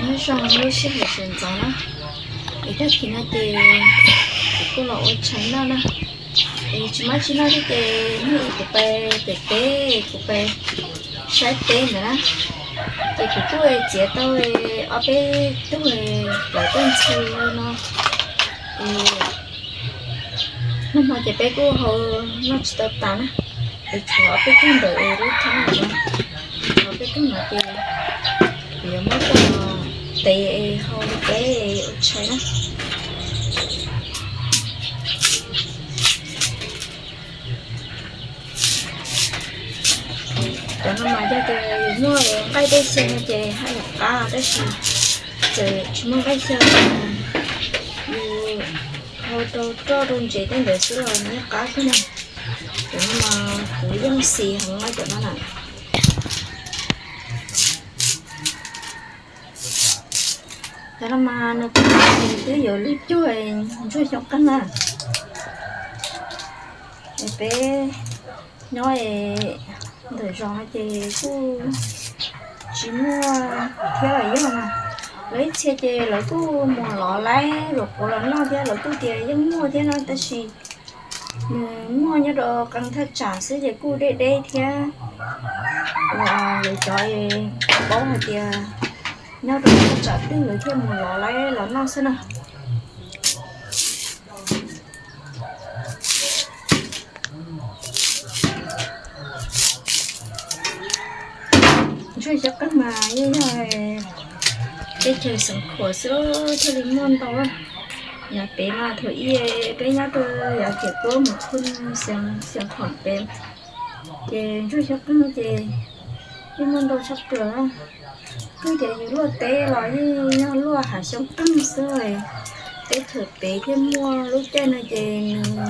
Nyob zoo lub sij hawm sawv ntxov na, es tag kis no ces kuv kuj los ua tshais noj na. Es tsis muaj tsis noj thiab ces hnub ib kuv pais pem teb, kuv pais saib teb ntawd na. Ces kuv kuj txiav tau ob peb tug plaub toj ntxhw no. Nag hmo ces peb kuj hau noj tsis tau tas na, es tshuav ob peb tug ntawm lub thoob no, tshuav ob peb tug no ces kuv yuav muab coj los tev hau li peb ua tshais na. Cov no mas yog tias yus muaj nqaij dej xyaw no ces haj yam qab, tab sis txawm tsis muaj nqaij xyaw, yus hau rau roj rau ntsev tej ntawd xwb los yeej qab kawg na. Cov no mas kuv yeej xis heev cov no na. Cov no mas nws kuj twb yuav luag cuag ntsuag xyoob qeej na. Es peb nyob ntawm zos no ces kuj tsis muaj thiab los yog na. Lawv ib txhia ces lawv kuj mus lov laib luam quav los noj thiab, lawv kuj tias yeej muaj thiab no, tab sis nws muaj nyob rau qee thaj tsam xwb ces kuj deb deb thiab. Uas lawv cov paub hais tias nyob rau thaj tsam twg lawv thiaj mus lov laib los noj xwb na. Ntsuag xyoob qeej mas yeej yog teb chaws Xeev Khuam xwb thiaj li muaj ntau. Yav pem mas thaum ub peb nyob rau yav Thiam Kuab mus thoob Xeev Khuam pem, ces ntsuag xyoob qeej ces yeej muaj ntau tshaj plaws. Twb tias yus luaj teb los yeej yog luaj hav xyoob qeej xwb. Teb chaws pem thiaj muaj, lub caij no ces nws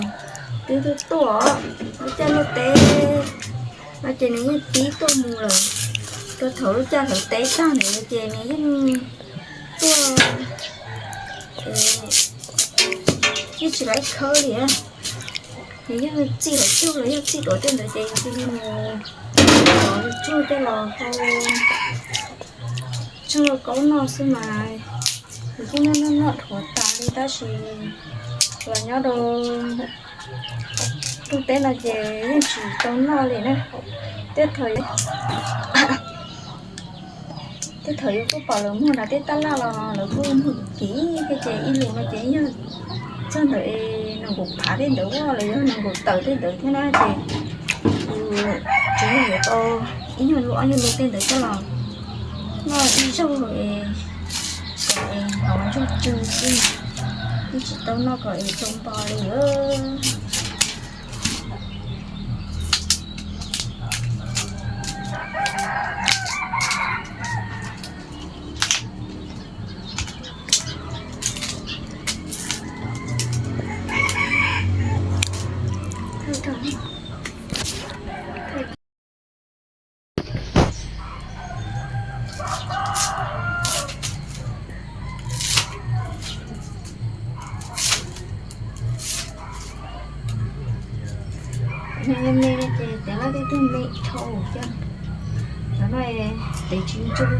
twb tuaj tuaj, lub caij luaj teb no ces nws yeej pib tuaj mus lawm. Rau thaum lub caij hlawv teb tag ntawd ces nws yeej tuaj, yeej tsis laib khawb li. Nws yeej txij hlawv tsuag los yog txij dua tej ntawd ces nws cia li mus tsuag coj los hau tsuag kaub noj xwb mas. Nws kuj noj noj noj dhuav tas li tab sis los nyob rau ntuj teb no ces yeej tsis tau noj li na. Tej thaum, tej thaum yus kuj pom lawv muag nram tej taj laj los lawv kuj muag kim thiab ces ib lus no ces yog txog ntawm nees nkaum phav tej ntawd los yog nees nkaum tawm tej ntawd thiab na ces yus tsuas yog yuav tau ib nyuag lus ob nyuag lus tej ntawd coj los noj ib zaug es kom es hauv ntsuag tsw xwb, yeej tsis tau noj kom es tau npo li. Me me ces tev laj tej tug me dhau cov, cov no tev tsis ntsu li.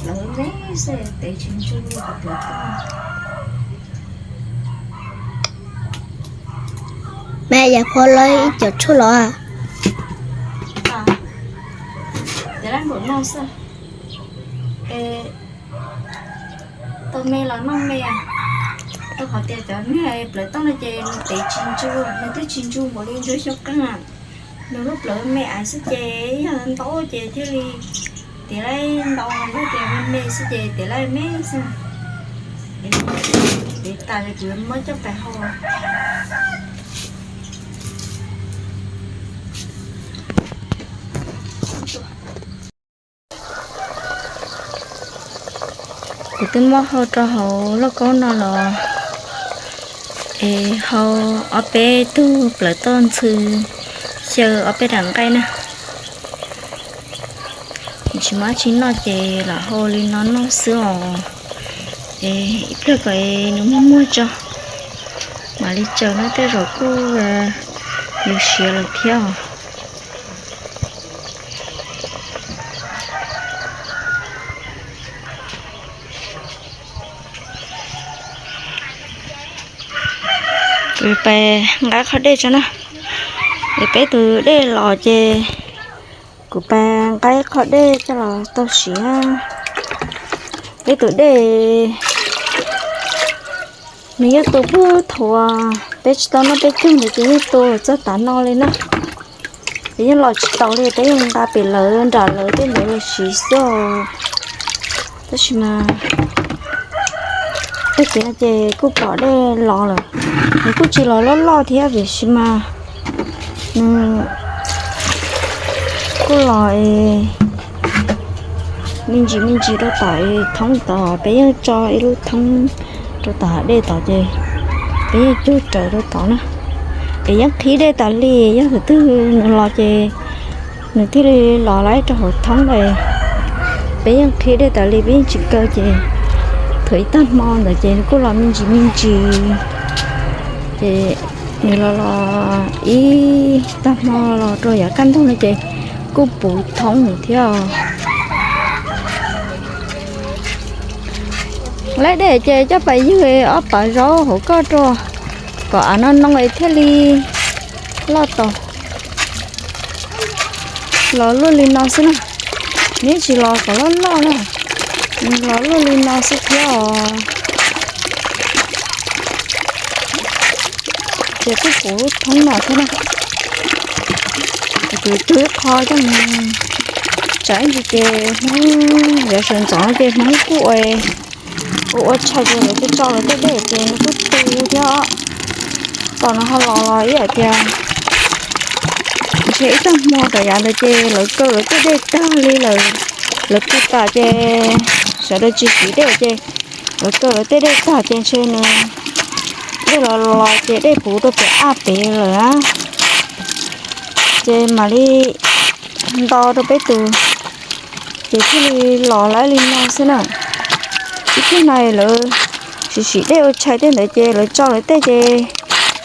Lawv me xwb tev tsis ntsu li cov plaub toj. Me yam phom lawv ib co tshuaj los. Tev laj npaum no xwb. Tau me los noj me, rau qhov tias cov niag plaub toj no ces nws tev tsis ntsu, nws twb tsis ntsu npaum li ntsuag xyoob qeej. Nws lub plawv me aiv xwb ces yog ntau ces thiaj li tiav laib ntau, yog tias me me xwb ces tiav laib me xwb. Tiav tas kuv yuav muab coj pais hau. Kuv twb muab hau rau hauv lauj kaub no los es hau ob peb tug plaub toj ntxhw xyaw ob peb daim nqaij na. Tsis muaj tsis noj ces lam hau li no noj xwb os. Es ib pliag kom nws muag muag tso mam li tsaws na, tej zaum kuj yuav siav lawm thiab os. Kuv pais nqa qhov dej tso na. Es peb tus dej los ces kuv pais nqa qhov dej coj los tau siv. Peb tus dej nws yeej tu puag thaum peb tsis tau noj peb caug ntawd ces yeej tu txog tav no li na. Ces yeej los tsis tau li, peb yeej nqa pem lawv nram lawv tej ntawd los siv xwb. Tab sis mas tag kis no ces kuj pom dej los lawm. Nws kuj tsis los loj loj thiab tiam sis mas nws kuj los me ntsis me ntsis rau tom thoob tod, peb yeej tso ib lub thoob rau tom hav dej tod ces peb yeej cug raws rau tod na. Es yeej qhib dej tas li, yog thaum twg nws los ces nws thiaj li los lawm rau hauv thoob lawm. Peb yeej qhib dej tas li, peb yeej tsis kaw ces thaum ib tag hmo ntawd ces nws kuj los me ntsis me ntsis. Ces nws los los ib tag hmo los rau yav kaj ntug no ces kuj puv thoob thiab os. Laib dej ces coj pais ywg ob pawg zaub hauv koj rau kom av no noo es thiaj li loj tau. Los luaj li no xwb na, neb tsis los kom loj loj na, los luaj li no xwb thiab os. Ces kuj puv lub thoob no thiab na. Kuv twb qho coj mus tsam ib ntsis ces Hmoob yuav sawv ntxov ces Hmoob kuj ua ua tshais ces lawv kuj tso lawv tej dej ces nws kuj tu thiab. Tom no ho los los ib yam tias ntshe ib tag hmo tom yav ntawd ces lawv kaw lawv tej dej tag li lawm, lawv tu tas ces sawv daws tsis siv dej ces lawv kaw lawv tej dej tag ces ntshe nws dej los los ces dej puv rau pem aj pem lawm na. Ces mam li nto rau peb tus ces thiaj li los lawm li no xwb na. Ib pliag no lawv sim sim dej ua tshais tej ntawd ces lawv tso lawv tej ces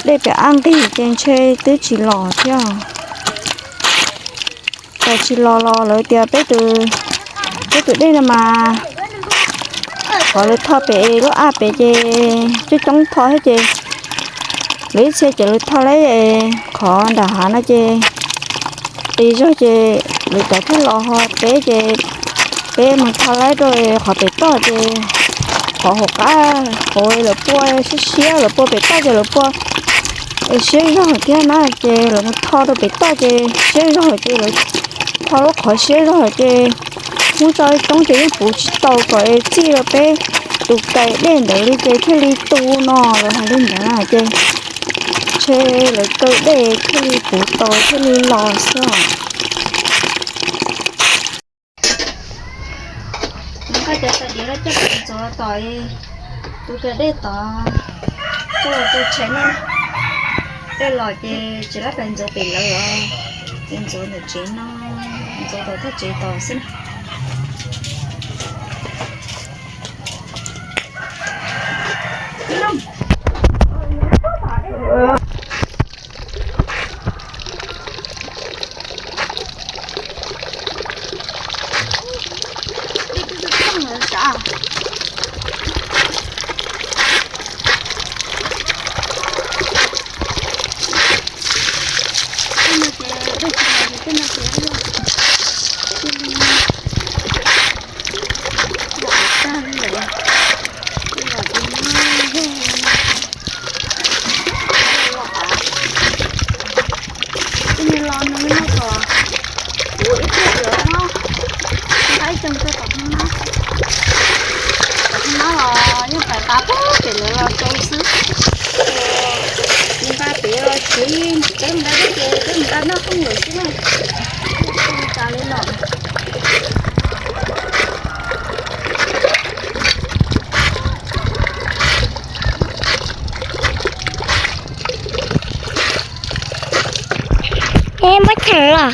dej pem aj nqig ces ntshe twb tsis los thiab. Ces tsis los los lawv tias peb tus, peb tus dej no mas qhov lawv tho pem lub aj pem ces coob coob tho thiab ces lawv ib txhia ces lawv tho lawv qhov nram hav no ces qis zog ces lawv cov thiaj los ho peb ces peb mus tho lawv rau qhov pem toj ces qhov hauv qab hauv lawv pua siab siab, lawv pua pem toj ces lawv pua siab zog thiab na ces lawv mus tho rau pem toj ces siab zog ces lawv tho lub qhov siab zog ces muab tso coob ces yeej puv tsis tau kom es txij rau peb tus kais dej ntawd li ces thiaj li tu no lawv hais li ntawd na ces ntshe lawv kaw dej thiaj li puv tau thiaj li los xwb os. Koj cov tais diav no coj pais ntxuav tom tus kais dej tod, coj los tu tshais no. Dej los ces tsis lab pais ntxuav pem lawv os, ces ntxuav ntawm tsev no, ntxuav tom thaj tsev tod xwb na. Los nws no kom kuv ib pliag yuav nqa ib co rau tom hoob nab. Tom hoob nab los yeej pais nqa puag pem lawv los rau xwb. Nqa pem los tsev, peb mus nqa dej ces peb mus nqa noj rooj lawm xwb na. Li cas li no. Eb, muab cheem los.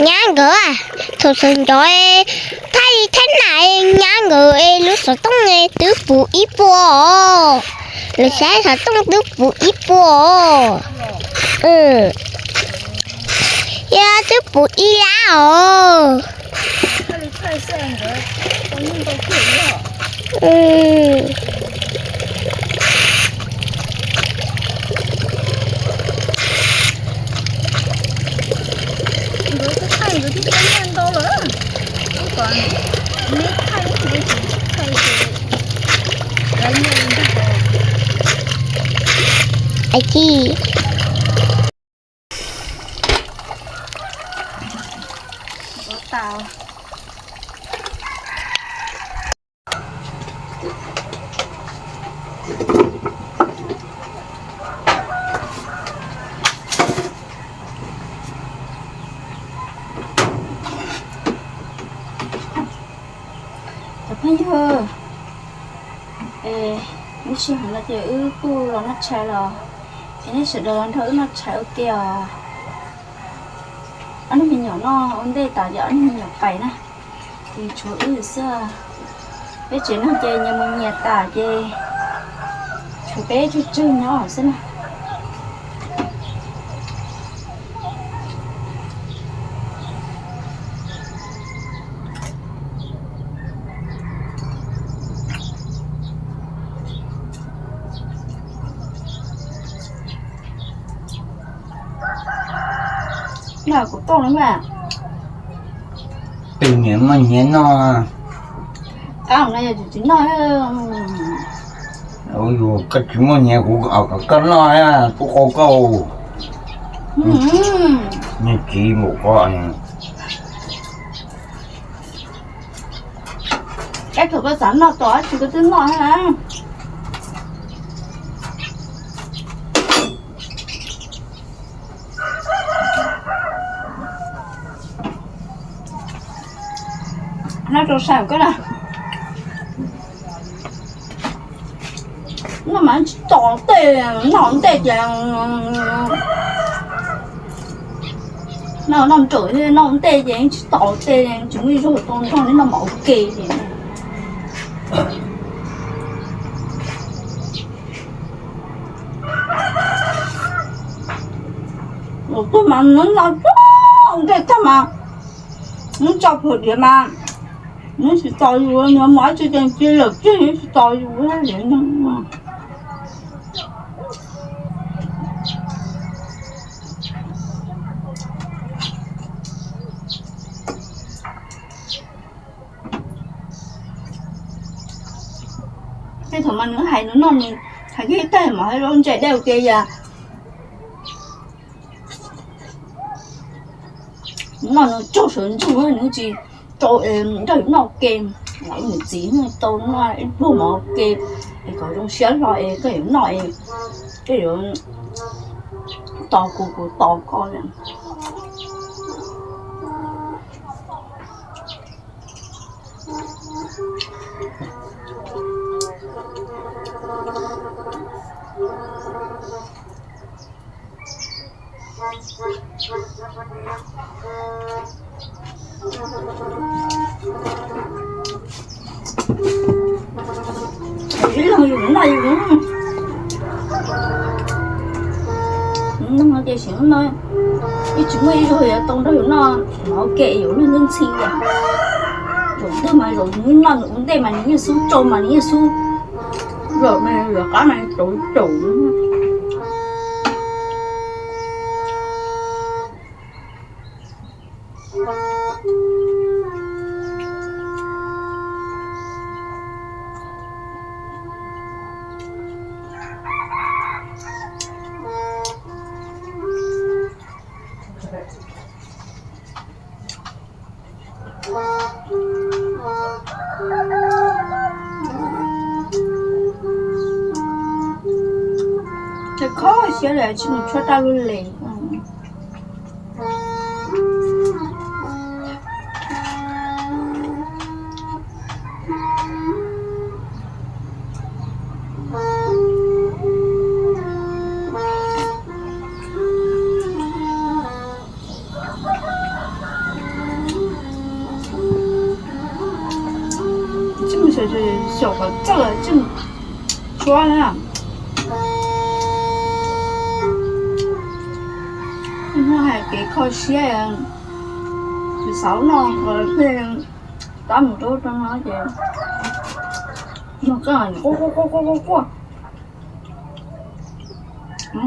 Nyab nkawd thaum sawv ntxov thaij Thaib nam nyab nkawd es lub xov tooj twb puv ib puas os. Lawv saib xov tooj twb puv ib puas os. Yog twb puv ib lab os. Aw, cov phooj ywg, lub sij hawm no ces wb kuj los noj tshais los, es nej sawv daws los nrog wb noj tshais ua ke os. Ob niag me nyuam noj ua ntej tas ces ob niag me nyuam pais na, ces tshuav wb xwb. Peb tsev neeg ces nyias mus nyias tas ces tshuav peb tsawg tsawg nyob xwb na. Noj kuv tooj na mas. Twg niam muaj nyiaj noj. Qab no yog tsis noj. Yus koj tsis muaj nyiaj kuv kom koj noj, tub qau koj. Nyiaj txiv npaum ko. Koj thaum koj xav noj tos dab tsi koj twb noj na. Noj rau saum koj na. Noj mas tsis tos tej, noj ntej ces, noj noj nrawm thiab noj ntej ces tsis tos tej, tsis muaj ib zaug tau nrog neb noj mov ua ke ces. Ua tuaj mas nws noj txog ntej tag mas, nws tso phom diav mas, nws tsis tos yus, nws mus dab tsi ces cia lawm tiag, nws tsis tos yus. Tej thaum mas nws hais nws noj nws hais kiag tag mas hais lub ntsej dej ua ke yam. Noj nws tsaug sawv ntsug, nws tsis tau nrog yus noj ua ke. Nws txiv tau noj ib pluag mov ua ke es kom zoo siab hlo es koj yuav noj es koj yuav tos kuv kuv tos koj. Ib leeg yus noj yus noj ces sim no ib tsis muaj ib zaug yuav tau nrog yus noj mov ua ke yuav luag ntxhi ntxhi yam. Zaum twg mas zaum nws noj nws ua ntej mas nws yeej xub tsau mas nws yeej xub, zaum mas yuav qab mas caum caum. Ces kho siab li tsis mus tshuab raj lug les. Suab na, muaj hais kev kho siab, tsis xav noj, tab mus rau rau no ces quaj quaj quaj quaj quaj,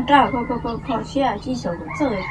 raj kho kho siab tsis xav kuv txawj.